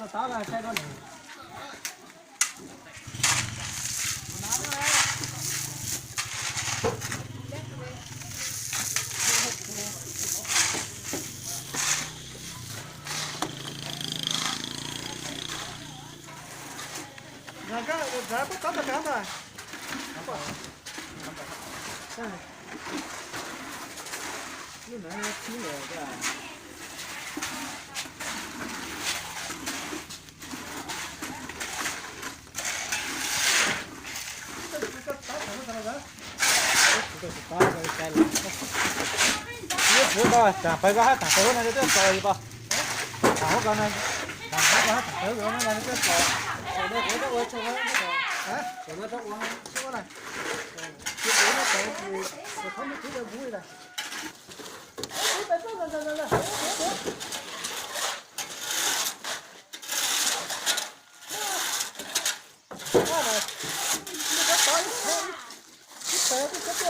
Ib tsam pawg koj hab tham pawg huab no coj tso li ko. Tham huab ko na, tham huab ko hab tham pawg huab no coj tso.